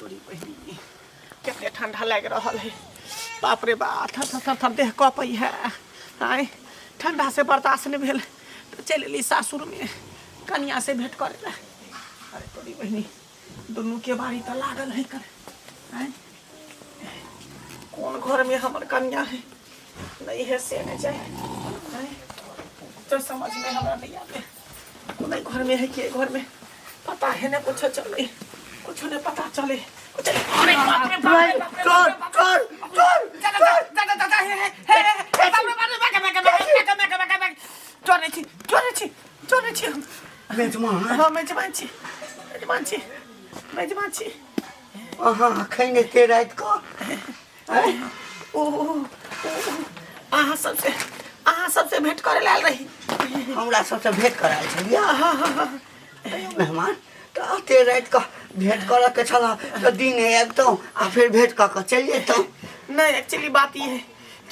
तोरी बहिनी कते ठंडा लागि रहल है बाप रे बा थर थर थर थर देह कपै है आय ठंडा से बर्दाश्त नहीं भेल तऽ चलि एली सासुरमे कनिया से भेंट करे लए अरे तोरी बहिनी दुनू के बारी तऽ लागल है कर आय कोन घर में हमर कनिया है नहीं है से नहीं जाए आय तो समझ में हमरा नहीं आवे कोन घर में है के घर में पता है ना कुछ चले कुछ नहीं पता चले कुछ अरे बाप रे बाप रे बाप रे चल चल चल जा जा जा जा जा जा हे हे हे हे बाप रे बाप रे बाप रे बाप रे बाप रे बाप रे बाप रे चले छी चले छी चले छी हम मेजमान हाँ मेजबान छी मेजबान छी मेजबान छी अहाँ अखन एते राति कऽ आँय? ओ ओ, ओ, अहाँ सबसे भेंट करे लायल रही हमरा सबसँ भेंट करायल छलियै हाँ हाँ हाँ मेहमान तऽ एते राति कऽ भेंट करऽ के छल तऽ दिने अबितहुँ आ फेर भेंट कऽ कऽ चलि जैतहुँ नहीं एक्चुअली बात ई है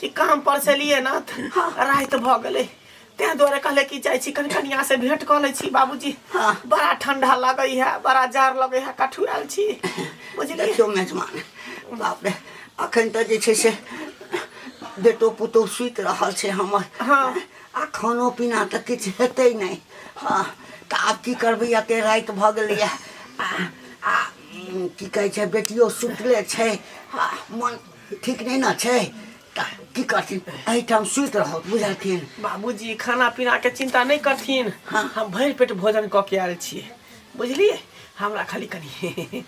कि काम पर से लिए ना राति भऽ गेलै ताहि दुआरे कहले कि जाइ छी कनि कनिया से भेंट कऽ लै छी बाबूजी हाँ। बड़ा ठंडा लगै है बड़ा जाड़ लगै है कठुआयल छी बुझलियै देखियौ मेजमान बाप रे अखन तऽ जे छै से बेटो पुतोहु सुति रहल छै हमर हाँ। आ खानो पीना तऽ किछु हेतै नहि हँ तऽ आब की करबै एते राति भऽ गेलैए आ आ की कहै छै बेटियो सुतले छै हँ मन ठीक नहि ने छै तऽ की करथिन एहिठाम सुति रहत बुझलखिन बाबूजी खाना पीना के चिंता नहीं करथिन हाँ। हम भरि पेट भोजन कऽ के आयल छियै बुझलियै हमरा खाली कनि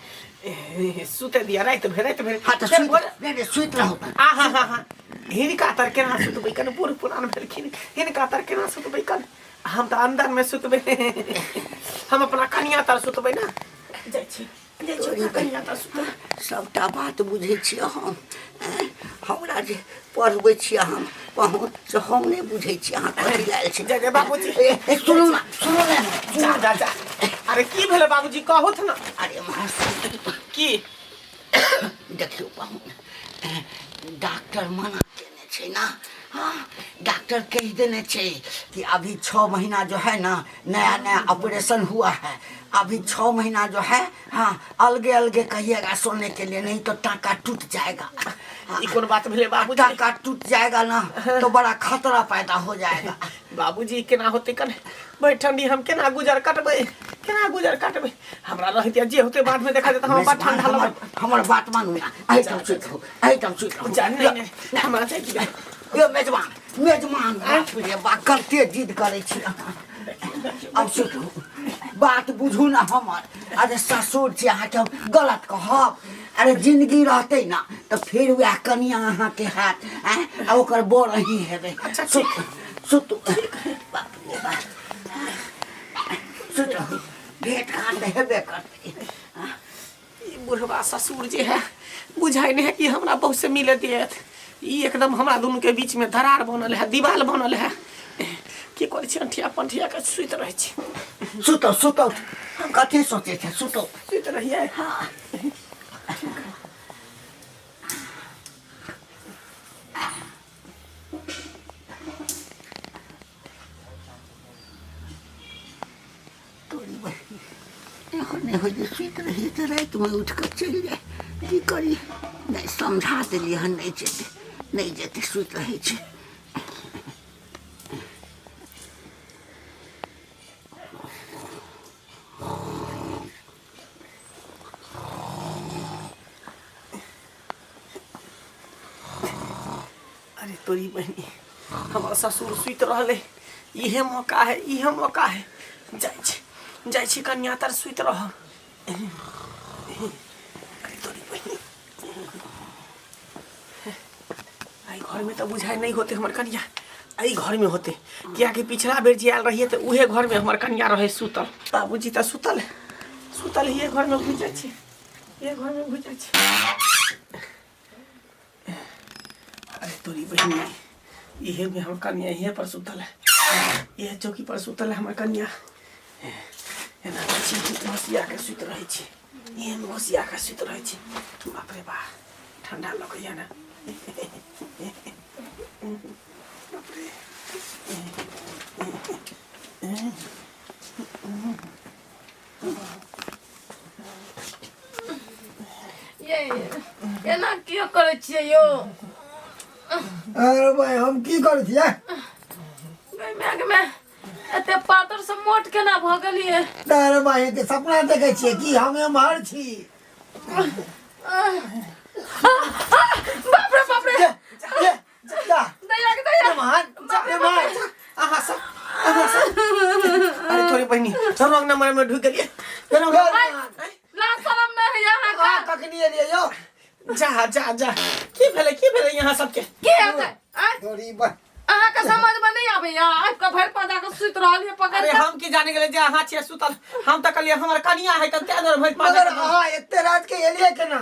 सुते दिअ राति भरि राति भरि हाँ तऽ फेर सुति भोर नहि नहि सुति रहू आ हा हा हा हिनका तर केना सुतबै कनि बूढ़ पुरान भेलखिन हिनका तर केना सुतबै कनि हम तऽ अंदर में सुतबै हम अपना कनिया तर सुतबै ने जाइ छी जाइ छी अपना कनिया तर सुतबै सभटा बात बुझै छियै हम ऐं, हमरा जे पढ़बै छियै हम पहुँ से हम नहि बुझै छियै अहाँ कथी लायल छी जय जय बाबूजी। ए, ए, सुनू ने सुनू ने जा जा जा अरे की भेलै बाबूजी कहूथ ने अरे महाराज की देखियौ पाहुन डॉक्टर मना केने छै ना हाँ डॉक्टर कहि देने छै कि अभी छः महीना जो है ना नया नया ऑपरेशन हुआ है अभी छः महीना जो है हाँ अलगे अलगे कहिएगा सोने के लिए नहीं तो टाँका टूट जाएगा हाँ, ई कोन बात भेलै बाबूजी टाँका टूट जाएगा ना तो बड़ा खतरा पैदा हो जाएगा बाबूजी केना होतै कने भरि ठंडी हम केना गुजर कटबै केना गुजर कटबै हमरा रहते जे होतै बाद में देखा जेतै हमरा बड़ ठंडा हमर लगत हमर बात मानू ना एहिठाम सुति रहू एहिठाम सुति रहू जा नहीं नहीं हमरा जाइ दिअ यो मेजबान मेजबान बाप रे बा कते जिद करै छी अहाँ आब सुति रहू बात बुझू ना हमर अरे ससुर छी अहाँके हम गलत कहब अरे जिंदगी रहतै ना तऽ फेर वएह कनिया अहाँके हैत आँय आ ओकर बर अहीं हेबै अच्छा, सुतू सुतू बाप रे बाप सुति रहू भेट घाट तऽ हेबे करतै ई बुढ़वा ससुर जे है बुझाइ नहि है कि हमरा बहुत से मिले देत ई एकदम हमरा दुनू के बीच में दरार बनल है दीवाल बनल है की करै छी अंठिया पंठिया के सुति रहै छी सुतौ सुतौ कथी सोचै छै सुतौ सुति रहियै हँ तोरी बहिन एहन नहि होइ जे सुति रही तऽ रातिमे उठि कऽ चलि जाय की करी नहि समझा देलियै हन नहि जेतै नहि जेतै सुति रहै छै अरे तोरी बहिनी हमर ससुर सुति रहलै इहे मौका है इहे मौका है जाइ छी जाइ छी कनिया तर सुति रह अरे तोरी बहिनी एहि घरमे तऽ बुझाइ नहि होतै हमर कनिया एहि घरमे होतै किएकि पिछला बेर जे आयल रहियै तऽ उहे घरमे हमर कनिया रहै सुतल बाबूजी तऽ सुतल सुतल इहे घरमे घुसि जाइ छी इहे घरमे घुसि जाइ छी अरे तोरी बहिनी इहे में हमर कनिया इहे पर सुतल है इहे चौकी पर सुतल है हमर कनिया एना कहै छी घोसिया के सुति रहै छी इहे में घोसिया के सुति रहै छी बाप रे बा ठंडा लगैया ना बाप रे ये एना किया करै छियै यौ? अरे भाई, हम की करै छियै? गै my गे my, एते पातर से मोट केना भऽ गेलियै? अरे भाई, के सपना देखै छियै कि हम एम्हर छी? बाप रे बाप रे! ये, ये, जा। दैया के दैया! मेहमान, मेहमान। अहाँ सब, अहाँ सब, अरे थोड़ी बहिनी, रंग नंबर में ढुक गेलियै। रंग। लाज शरम नहि होइया अहाँ अहाँके? कखनी एलियै यौ? जा जा जा, की भेलै, की भेलै यहाँ सबके? की हेतै आँय? तोरी बा। अहाँके समझमे नहि आबैया, आबि कऽ भरि पदा कऽ सुति रहलियै पकड़ि अरे कऽ। हम की जाने गेलै जे अहाँ छियै सुतल। हम तऽ कहलियै हमर कनिया है, तऽ तें दुआरे भरि मगर पाजा। अहाँ एते रात के एलियै केना?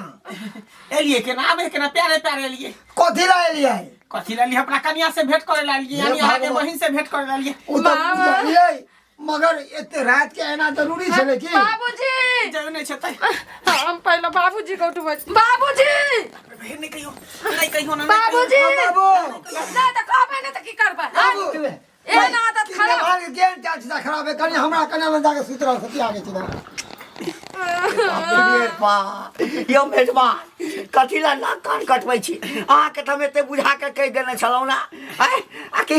एलियै केना, आबे केना, प्यारे प्यारे एलियै। कथी ला एलियै? कथी ला एलियै? अपना कनिया से भेंट करे ला एलियै, यानी हे अहाँके भगवान। बहिन से भेंट करे ला एलियै। ओ तऽ बाबा। बुझलियै, मगर एते रात के एना जरूरी छलै की? बाबूजी! जरूर नहि छै तै। हम पहिले बाबूजी के उठबै छी। बाबूजी! हे, नहि कहियो, नहि कहियो ना, नहि कहियो। बाबूजी! हाँ, बाबू। नहि तऽ कहबै नहि तऽ की करबै? बाबू। एहन आदत की खराब। व्यवहार के ज्ञान चाची खराब है। कनि हमरा कन्या लग जाके सुति रहल सती आगे छी ना। रे बा, यौ मेजबान, कथी लए नाक कान कटबै छी? अहाँके तऽ हम एते बुझा कऽ कहि देने छलहुँ ने आँय, आ कि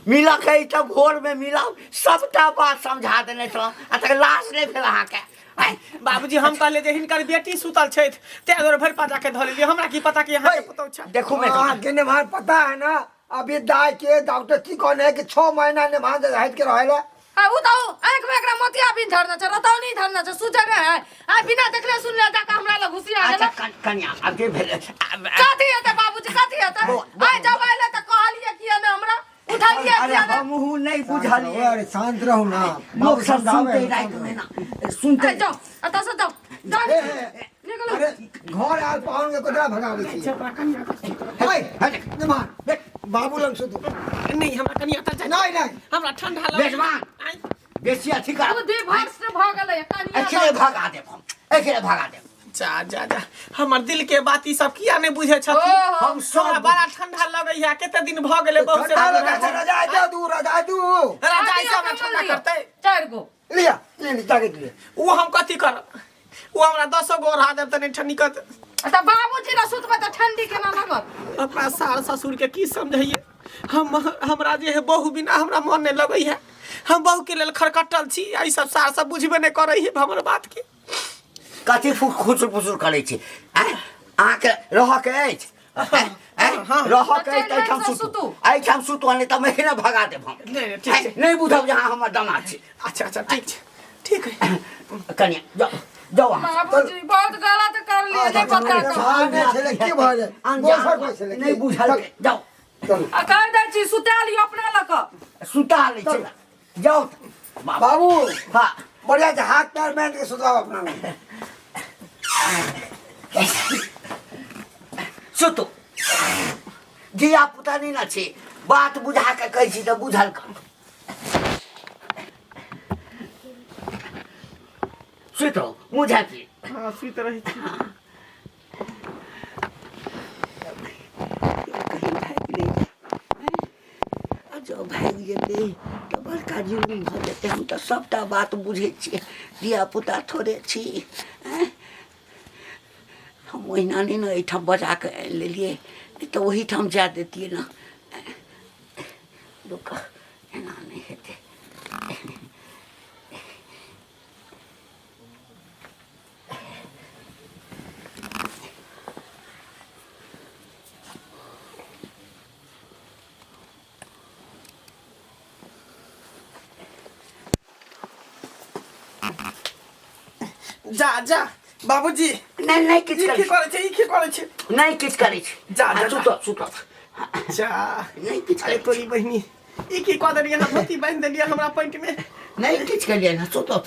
मिलक अइ तऽ भोरमे मिलब, सभटा बात समझा देने छलहुँ, आ तकर लाज नहि भेल अहाँके आँय? बाबूजी, हम कहले जे हिनकर बेटी सुतल छथि, तें दुआरे भरि पाजा के धऽ लेलियै। हमरा की पता कि अहाँके पुतहु छै। देखू मेजबान। अहाँके नेमान पता है ना, अभी दाय के डॉक्टर की कहने है कि 6 महीना नेमान से हट के रहे ला। आ उ तऽ आँखि में एकरा मोतियाबिंद धरने छै, रतौनी धरने छै, सुजर है। आ बिना देखले सुनले जाके हमरा लग घुसिया अच्छा गेलै। कनिया, आब जे भेलै कथी हेतै बाबूजी, कथी हेतै? आइ जब अयलै तऽ कहलियै किया ने, हमरा उठलियै अरे किया ने? हमहूँ नहि बुझलियै। अरे शांत रहू ना। लोक सब समझाबै सुनते है, रातिमे ना सुनते। आइ जाउ, एतऽ से जाउ, जाउ, ए, ए, निकलू। अरे घर आयल पाहुन के कोतरा भगाबै छी? हे, नेमान, बाबू लग सुतू। नहि, हमरा कनिया तऽ जाय। नहीं नहीं। हमरा ठंडा लगै। मेजबान। आँय। बेसी अथी कर। बुद्धि भ्रष्ट भऽ गेलै कनिया। एखने भगा देब हम, एखने भगा देब। जा जा जा, हमर दिल के बात ई सब किया नहि बुझै छथिन? ओहो। हम सब हमरा बड़ा ठंडा लगैया, कते दिन भऽ गेलै बहुत से। ठंडा लगा छै, रजाइ दे दू, रजाइ दू। रजाइ से हमरा ठंडा करतै? चारि गो। लिया ले ली, जाके लिया। ओ हम कथी करब? ओ हमरा दसो गो ओढ़ा देब तऽ नहि ठंडी करत। तऽ बाबूजी ने सुतबै तऽ ठंडी केना लागत? अपना सार ससुर के की समझैये हम? हमरा जे है बहु बिना हमरा मन नहि लगै है। हम बहु के लेल खरकटल छी, आ ई सब सार सब बुझबे नहि करै है हमर बात के। कथी खुसुर फुसुर करै छी आँय? अहाँके रहऽके अछि आँय? आँय? रहऽके अछि तऽ एहिठाम चलि सुतू, सुतू। एहिठाम सुतू, नहि तऽ महीना भगा देब हम। नहि, नहि, ठीक छै। नहि बुझब जे अहाँ हमर दामाद छी। अच्छा अच्छा, ठीक छै, ठीक है। कनिया, जाउ, जाउ अहाँ। बाबूजी, बहुत गलत करलियै, नहि पता कऽ। छान नहि छलै, की भऽ गेल? अनजान दोसर कोइ छलै की? नहि बुझल, जाउ। चलू। आ कहि दै छी, सुता लियौ अपना लऽ कऽ। सुता लै छी, जाउ बाबू। बाबू। हाँ। बढ़िया से हाथ पैर बांध के सुताओ अपना में। सुतू। धिया पुता नहि ने छी, बात बुझा कऽ कहै छी तऽ बुझल कर। सुति रहू, मुँह झाँपि लिअ। हाँ, सुति रहै छी। कहीं भागि नहि जाय। आ जँ भागि जेतै तऽ बड़का जुलुम भऽ जेतै। हम तऽ सभटा बात बुझै छियै, धियापुता थोड़े छी आँय? हम ओहिना नहि ने एहिठाम बजा कऽ आनि लेलियै, नहि तऽ ओहीठाम जाय दैतियै ने। रुक, एना नहि हेतै। जा जा बाबूजी। नहि, नहि किछु ई करै की छी। करै छै? ई की करै छै? नहि किछु करै छी। जा, जा, आ, जा। सुतऽ, सुतऽ। जा। नहि किछु अरे करै छी। तोरी बहिनी, ई की कऽ देलियै? अहाँ धोती बान्हि देलियै हमरा पैंट मे। नहि किछु केलियै ने, सुतऽ,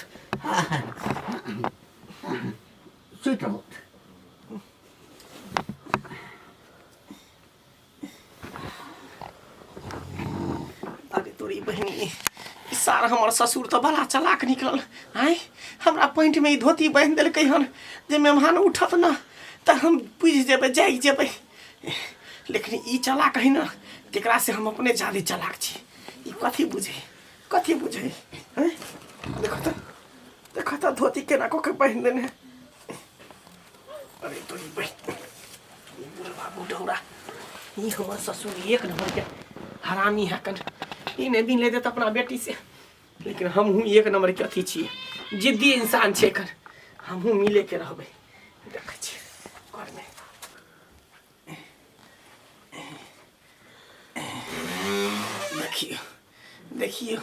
सुति रहू। अरे तोरी बहिनी, ई सार हमर ससुर तऽ बड़ा चलाक निकलल। आँय, हमरा पैंटमे ई धोती बान्हि देलकै हन जे मेहमान उठत ने तऽ हम बुझि जेबै, जागि जेबै। लेकिन ई चलाक है ने, तेकरा से हम अपने जादे चलाक छी। ई कथी बुझै, कथी बुझै? आँय, देखो तऽ, देखो तऽ, धोती केना कऽ के बान्हि देने है। अरे तोरी बहिन बुढ़वा बुढ़ौरा ई हमर ससुर एक नंबर के हरामी है कन ई नहीं बिन ले देत अपना बेटी से लेकिन हमहूँ एक नंबर के अथी छियै जिद्दी इंसान छियै कन हमहूँ मिले के रहबै देखै छियै घरमे देखियौ देखियौ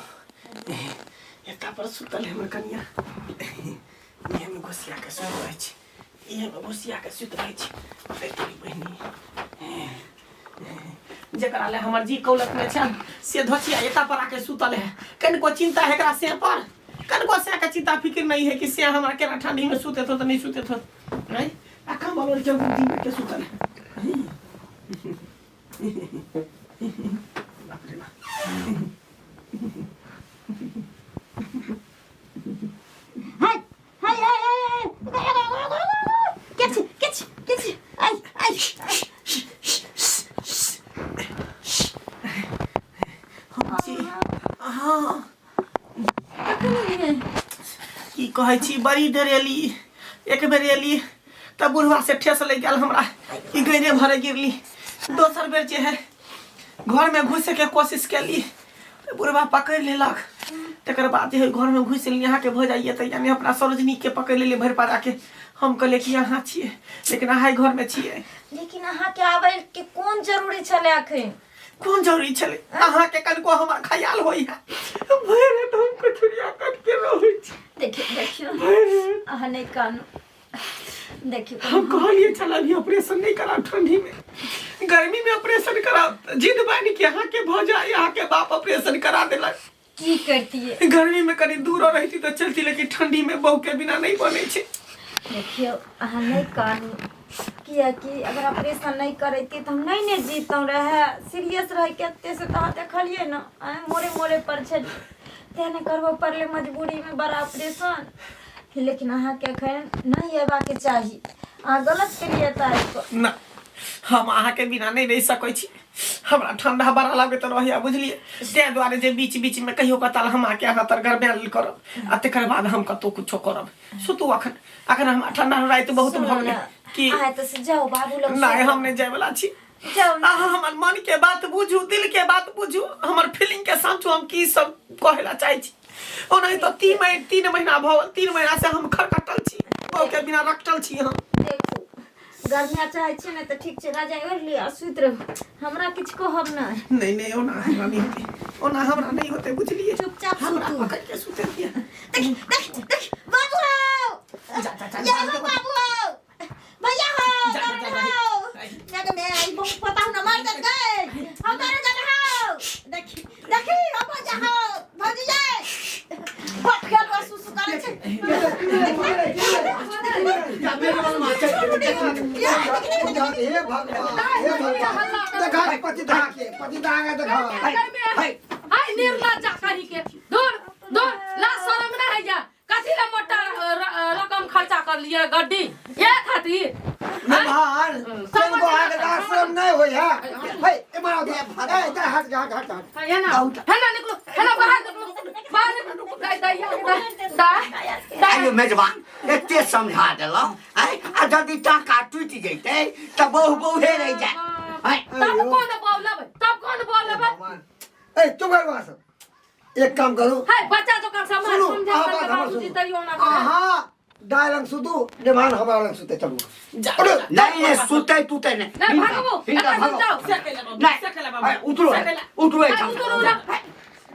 एता पर सुतल है हमर कनिया इहे में घुसिया के सुत रहै छी इहे में घुसिया के सुत रहै छी अरे तोरी बहिनी जकरा ले हमर जी कौलत में छै से धोचिया एता पर आके सुतल है कनिको चिंता है एकरा से पर कनिको से के चिंता फिक्र नहीं है कि से हमरा केना ठंडी में सुते तो नहीं सुते तो नहीं आ कंबल ओढ़ के गुद्दी में के सुतल है बाप रे बाप हाय हाय हाय हाय के छी के छी के छी आइ आइ हम छी अहाँ की कहै छी बड़ी देर एली एक बेर एली तऽ बुढ़वा से ठेस लागि गेल हमरा ई गैरे भरे गिरली दोसर बेर जे है घरमे घुसैके कोशिश केली तऽ बुढ़वा पकड़ि लेलक तकर बाद जे है घरमे घुसि एली अहाँके भऽ जाइए तऽ यानी अपना सरोजनीके पकड़ि लेलियै भरि पाराके हम कहलियै कि अहाँ छियै लेकिन अहाँ घरमे छियै लेकिन अहाँके आबै के कोन जरूरी छलै अखन कोन जरूरी छलै अहाँके कनिको हमर ख्याल होइए भरि राति हम कचुरिया काटि के रहै छी देखियौ देखियौ अहाँ नहि कानू देखियौ हम कहलिए चल अभी ऑपरेशन नहीं कराब ठंडी में गर्मी में ऑपरेशन कराब जिद बानी कि अहाँ के भऽ जाए अहाँ के बाप ऑपरेशन करा देलक की करतियै गर्मी में कनी दूर रहती तो चलती लेकिन ठंडी में बहू के बिना नहीं बने छे देखियौ अहाँ नहि कानू किएकि अगर ऑपरेशन नहि करैतियै तऽ हम नहि ने जीतहुँ रहए सीरियस रहै कते से तऽ अहाँ देखलियै ने आँय मोरे मोरे पर छलियै तेँ ने करबऽ पड़लै मजबूरीमे बड़ा ऑपरेशन लेकिन अहाँके एखन नहि अयबाक चाही अहाँ गलत केलियै एतऽ आबि कऽ ना हम अहाँके बिना नहि रहि सकै छी हमरा ठंडा बड़ा लागैत रहैया बुझलियै ताहि दुआरे जे बीच बीच में कहियो कताल हम आके अहाँ तर गरमायल करब आ तकर बाद हम कतहु कुछो करब सुतू अखन अखन हमरा ठंडा राति बहुत भऽ गेलै की अहाँ तऽ से जाउ बाबू लग नहि हम नहि जायवला छी जाउ ने। अहाँ हमर मन के बात बुझू दिल के बात बुझू हमर फीलिंग के समझू हम की सब कहै ला चाहै छी ओनाही तऽ 3 महीना भऽ गेल 3 महीना से हम खरकटल छी बहू के बिना रखटल छी हम देखू गर्मिया चाहै छियै ने तऽ ठीक छै रजाइ ओढ़ि लिअ आ सुति रहू हमरा किछु कहब नहि नहीं नहीं ओना हमरा नहीं होते ओना हमरा नहीं होते बुझलिए चुपचाप हमरा सुतू। पकड़ के सुते दिया देख देख देख बाबू हो जा जा जा ये हो बाबू हो भैया हो जा, जा, दरन जा, हो जग में आई बहुत पता न मार दे गए हम दरन जन हो देखी देखी हम भैया हो भौजी जाए बट खेल बस सुसु करे छै हे भगवान हे भगवान देखा पति दा के पति दा के देखा हाय हाय निर्लज्जा कहीं के दूर दूर ला शरम ना है जा कथी ला मोटा रकम खर्चा कर लिए गड्डी ये खातिर नमहार तुमको आगे आश्रम नहीं होई है हे इमर आओ ए जा हट जा हट हट है ना है ना निकलो है ना बाहर निकलो बाहर निकलो दाई दाई दाई दाई आइयो मेजबान एते समझा देलहुँ आँय आ यदि टाका टूटि जैतै तऽ बहु बहुहे रहि जाय आँय तब कौन बोलबै तब कौन बोलबै भगवान ए चुप कर वहां से एक काम करू हाय बच्चा जोका समाज सुनू समझा अहाँ बात हमर बाबूजी सुनू तैयो ना करे अहाँ दाय लंग सुतू निमान हमारा लंग सुते चलू जा उठो। नहीं नहीं सुतै तुतै नहीं नहीं, भागबो। हिनका एतऽ भागो जाओ। से कैला बाबू नहीं से कैला बाबू आँय, उतरो से कैला। उतरो हाय, एहिठाम। उतरू ना।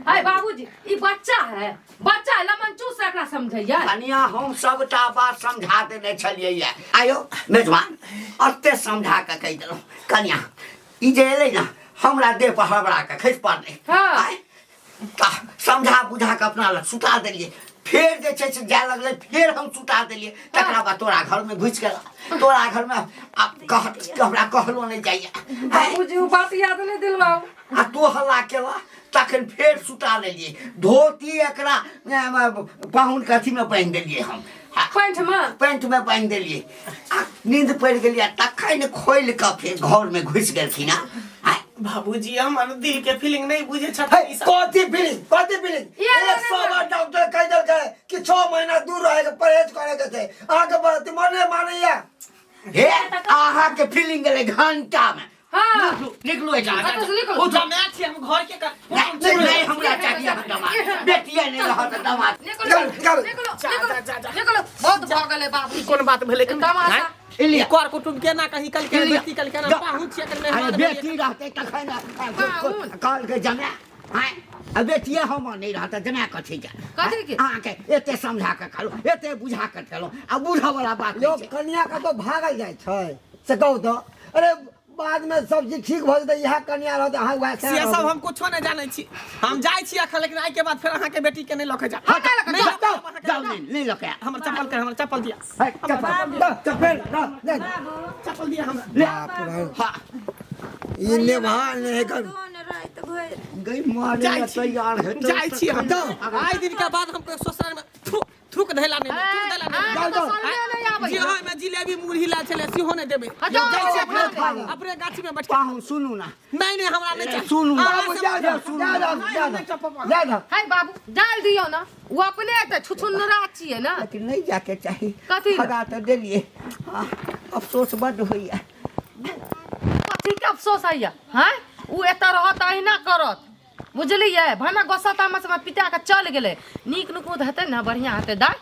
हाय बाबूजी ई बच्चा है बच्चा है लमन चूस एकरा समझैया कनिया हम सबटा बात समझा देने छलियै ये आयो मेजबान एते समझा कऽ कहि देलहुँ कनिया ई जे एलै ने हमरा देह पर हड़बड़ा कऽ खसि पड़लै हाँ। आँय, तऽ समझा बुझा कऽ अपना लग सुता देलियै फेर जे छै से जाय लगलै फेर हम सुता देलियै तकरा बाद तोरा घरमे घुसि गेल तोरा घरमे आब कह हमरा कहलो नहि जाइए आँय, बाबूजी उ बात याद नहीं दिलवाओ आ तू हल्ला केला तखन फेर सुता लेलियै धोती एकरा पाहुनके अथीमे बान्हि देलियै हम आ, पैंट में पैंटमे बान्हि देलियै आ नींद पड़ि गेलियै आ तखन खोलि कऽ फेर घरमे घुसि गेलखिन हँ बाबूजी हमर दिल के फीलिंग नहीं बुझे हे छथिन ई सब। कथी फीलिंग कथी फीलिंग ये एक नहीं सौ नहीं। बार डॉक्टर कह देलकै कि 6 महीना दूर रहे के परहेज करे के छै अहाँके बात मने मानैया हे अहाँ के फीलिंग गेलै घंटा में। हाँ। निकलू निकलू एहिठाम। कतौ से निकलू। ओ जमाय छी हम घर के नहीं नहीं, हमरा चाहिए अहाँ दामाद, बेटिए नहीं रहत दामाद। निकलो निकाल, निकाल। निकलो जा, जा, जा, जा। निकलो, बहुत भऽ गेलै बाबू। ई कोन बात भेलै? तमाशा। इलिया। कर कुटुम केना कहीं कल के इलिया। बेटी कल केना जा। पाहुन छियै एकर अरे मेहमान भेलियै। बेटी रहते तखन पाहुन। कहल के जमाय आँय, आ बेटिए हमर नहीं रहत जमाय कथी के? कथी के? अहाँके एते समझा के कहलहुँ, एते बुझा के कहलहुँ, आ बुझऽ वाला बात लोक नहि छै। कनिया कतौ भागल जाइ छै से कहू तऽ? अरे बाद में सब चीज ठीक भऽ जेतै, इएह कनिया रहतै अहाँ वएह से सब हम कुछो नहीं जानै छी। हम जाइ छी अखन, लेकिन आइ के बाद फेर अहाँके बेटी के नहीं लऽ के जायब। हँ, लऽ के नहि जाउ। लऽ के जायब अहाँके। जाउ, नहीं नहीं लऽ के आयब। हमर चप्पल के, हमर चप्पल दिया। है, चप्पल। चप्पल दऽ, बाबू। चप्पल दिया हमरा। बाप रे। हाँ। ई नेभा नहि कर। दोन राति भरि गई मारे जाइ ला छी। तैयार हेतै। जाइ छी हम। जाउ। आइ दिन के बाद हम ससुराल में थू थूक धैला नहीं देबै, थूक धैला नहीं देबै। अहाँके तऽ समझे नहि आबैए। जे ओहिमे जिलेबी मुरही लाल छलै सेहो नहि देबै। हँ, जाउ, जाइ छी अपने अपने खा लेब। अपने गाछी में बैठ के। पाहुन सुनू ना। नहीं नहीं, हमरा नहीं चाही। सुनू ना। अहाँ बाबू से जा जा जा जा जा जा जा। है बाबू, डाल दियौ ने, ओ अपने तऽ छुछुनरा छियै ने। लेकिन नहीं जाके चाही। कथी लए? भगा तऽ देलियै। हाँ, अफसोस बड्ड होइया। कथी के अफसोस होइया? हैं, ओ एतऽ रहत अहिना करत, बुझलियै? भने गोस्सा तामस में पिटा के चल गेलै, नीक नुकुत हेतै ने, बढ़िआँ हेतै दाइ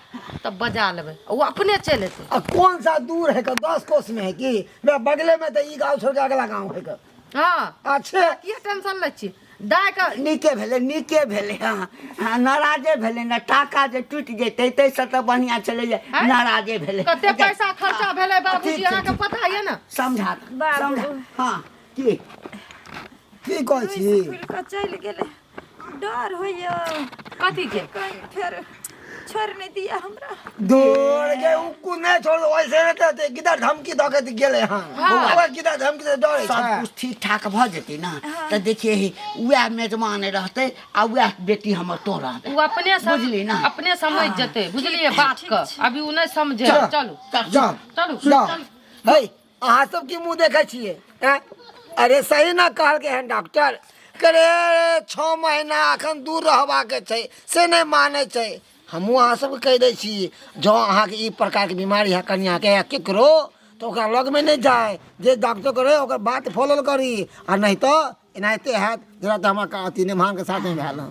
तब बजा लेबै, ओ अपने चलि एतै। आ कौन सा दूर है का, 10 कोस में है कि मेरा बगले में? तो ई गांव छोड़ के अगला गांव है का। हँ। अच्छे। किया टेंशन लै छी दाइके? नीके भेलै, नीके भेलै। हँ हँ, नाराजे भेलै ने, टाका जे टूटि जेतै ताहिसँ तऽ बढ़िआँ छलै जे हैं? नाराजे भेलै। कते पैसा खर्चा भेलै बाबूजी, ठीक छै, अहाँके ठीक। पता यऽ ने? समझा दे, बाबू। समझा। हँ, की की कहै छी? फूल कऽ चलि गेलै, डर होइया। कथी के? कहीं फेर छोड़ि नहि दिया हमरा। दूर के उ कुने छोड़, वैसे रहते ते गिदड़ धमकी दऽ के गेलै हन। हाँ। ओकरा गिदड़ धमकी से डरै सब छै। कुछ ठीक ठाक भऽ जेतै ने तऽ देखिए हे, उएह मेजमान रहतै आ उएह बेटी हमर तो रहबै। ओ अपने सम, बुझली ना? अपने समझ जेतै, बुझलियै बात के? अभी ओ नहि समझे। चल। चलू। जा। चलू। जा। चलू। है, अहाँ सब की मुँह देखै छियै ऐं? अरे सही ना कहलकै हन डॉक्टर करे, 6 महीना अखन दूर रहबाक छै, से नहि मानै छै। हमहूँ अहाँ सबके कहि दै छी, जँ अहाँके ई प्रकारके बीमारी है कनिआँके या केकरो, तऽ ओकरा लगमे नहि जाय, जे डॉक्टर करे ओकर बात फॉलो करी, आ नहि तऽ एनाहिते हैत जेना तऽ हमरा अथी निमहानके साथमे भेल हँ।